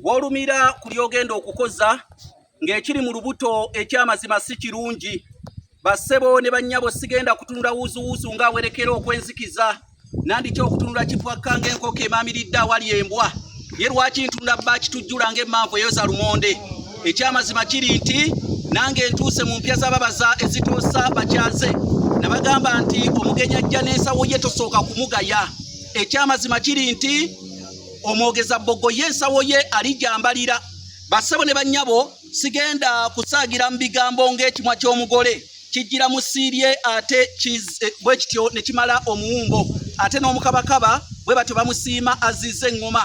W'olumira ku ly'ogenda okukoza ng'ekiri mu lubuto eky'amazima si kirungi. Bassebo ne bannyabo sigenda kutunula wuuzuwuuzu ng'awerekera okwenzikiza nandiki okutunula kipwakka ng'enkoko emaamiridde awali embwa. Ye lwaki ntunula bba kitujjula ng'emmanvu eyoza lumonde? Eky'amazima kiri nti nange ntuuse mu mpya z'ababaza ezitoosa bakyaze. Nabagamba nti omugenyi ajja n'ensawo ye tosooka kumugaya. Eky'amazima kiri nti omwogeza bbogo ye ensawo ye alijambalira. Bassebo ne bannyabo sigenda kusaagira mu bigambo ng'ekimwa ky'omugole kijjira mu siirye ate bwe kityo ne kimala omuwumbo ate n'omukabakaba bwe batyo bamusiima azizza eŋŋoma.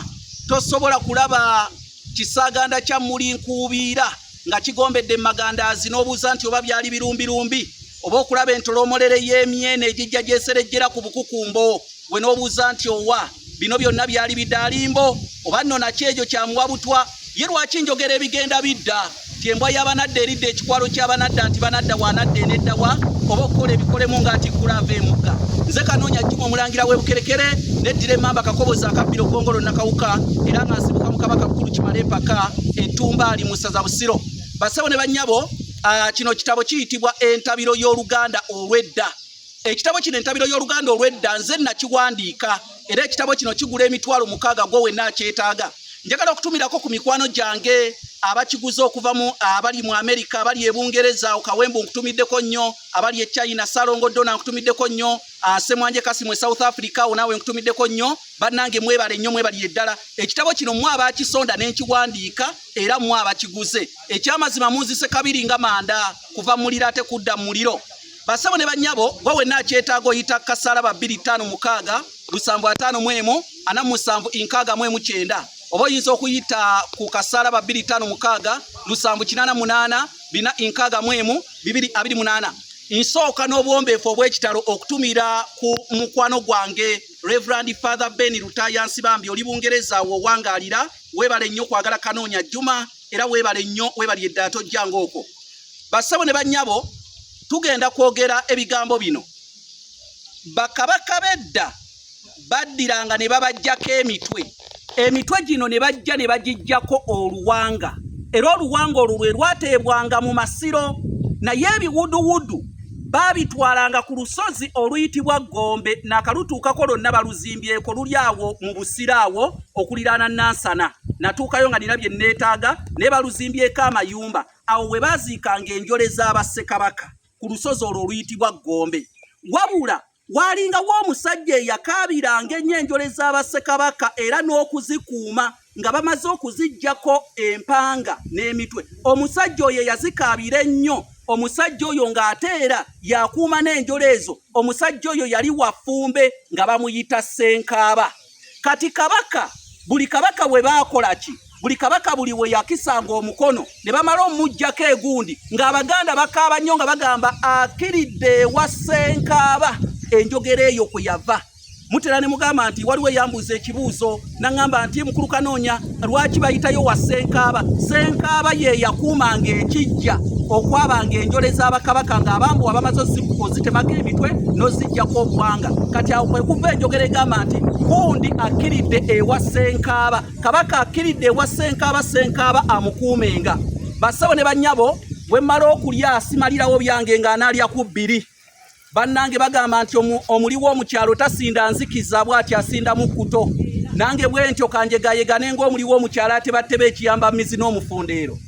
Tosobola kulaba kisaaganda kya mmuli nkuubiira nga kigombedde mu magandaazi n'obuuza nti oba byali birumbirumbi oba okulaba entoloomolere y'emyene egijja gyeserejjera ku bukukumbo gwe n'obuuza nti owa bino byonna byali bidaalimbo oba nno nakyo egyo kyamuwa butwa. Ye lwaki njogera ebigenda bidda nti embwa y'abanadda eridda ekikwalo ky'abanadda nti banadda wanadda enedda wa oba okukola ebikolemu ng'atikkula ava emugga. Nze Kanoonya Juma omulangira w'e Bukerekere neddira emmamba Kakoboza akabbiro Ggongolo Nakawuka era nga nsibuka mu Kabaka Kkulu Kimala empaka Ettumbaali mu ssaza Busiro. Bassebo ne bannyabo, kino kitabo kiyitibwa Entabiro y'Oluganda Olw'edda. Ekitabo kino Entabiro y'Oluganda Olw'edda nze nakiwandiika era ekitabo kino kigula 60,000 gwe wenna akyetaaga. Njagala okutumirako ku mikwano gyange abakiguze okuva mu abali mu Amerika, abali e Bungereza, awo Kawembu nkutumiddeko nnyo, abali e China, Ssalongo Dona nkutumiddeko nnyo, Ssemwanje Kasimu e South Africa, awo naawe nkutumiddeko nnyo. Bannange mwebale nnyo, mwebalire ddala. Ekitabo kino mmwe abakisonda ne nkiwandiika era mmwe abakiguze. Ekyamazima munzise kabiri nga manda kuva mu muliro ate kudda mu muliro. Bassebo ne bannyabo, gwe wenna akyetaaga oyita kasalaba bbiri ttaano mukaaga lusanvu ataano mu emu ana mu musanvu nkaaga mu emu kyenda, oba oyinza okuyita ku kasalaba bbiri ttaano mukaaga lusanvu kinaana munaana bina nkaaga mu emu bibiri abiri munaana. Nsooka n'obuwombeefu obw'ekitalo okutumira ku mukwano gwange Reverend Father Ben Lutaaya Nsibambi, oli Bungereza w'owangaalira. Weebale nnyo kwagala Kanoonya Juma era weebale nnyo, weebalire ddala, tojjanga okwo. Bassebo ne bannyabo, tugenda kwogera ebigambo bino. Bakabaka b'edda baddiranga ne babaggyako emitwe. Emitwe gino ne bajja ne bagiggyako oluwanga, era oluwanga olwo lwe lwateebwanga mu masiro. Naye ebiwuduwudu baabitwalanga ku lusozi oluyitibwa Ggombe, naakalutuukako lwonna baluzimbyeko, luli awo mu Busiro awo okuliraana Nansana. Natuukayo nga nina bye nneetaaga, naye baluzimbyeko amayumba. Awo we baaziikanga enjole za bassekabaka ku lusozi olwo oluyitibwa Ggombe. Wabula waalingawo omusajja eyakaabiranga ennyo enjole za bassekabaka era n'okuzikuuma nga bamaze okuziggyako empanga n'emitwe. Omusajja oyo eyazikaabira ennyo, omusajja oyo ng'ate era yakuuma n'enjole ezo, omusajja oyo yali wa Ffumbe nga bamuyita Ssenkaaba. Kati kabaka, buli kabaka bwe baakola ki? Buli kabaka buli we yakisanga omukono ne bamala omuggyako egundi, ng'Abaganda bakaaba nnyo nga bagamba akiridde ewa Ssenkaaba. Enjogera eyo kwe yava. Mutera ne mugamba nti waliwo eyambuuza ekibuuzo n'aŋŋamba nti mukulu Kanoonya lwaki bayitayo wa Ssenkaaba? Ssenkaaba ye yakuumanga ekiggya okwabanga enjole z'abakabaka ng'abambowa bamaze ozitemako emitwe n'oziggyako obuwanga. Kati awo kwe kuva enjogera egamba nti gundi akkiridde ewa Ssenkaaba, kabaka akkiridde ewa Ssenkaaba, Ssenkaaba amukuumenga. Bassebo ne bannyabo, bwe mmala okulya simalirawo byange ng'anaalya ku bbiri. Bannange bagamba nti omuli w'omukyalo tasinda nzikiza bw'atyo asinda mukkuto. Nange bwe ntyo kanjegayegane ng'omuli w'omukyalo atebatteba ekiyamba mizi n'omufundeero.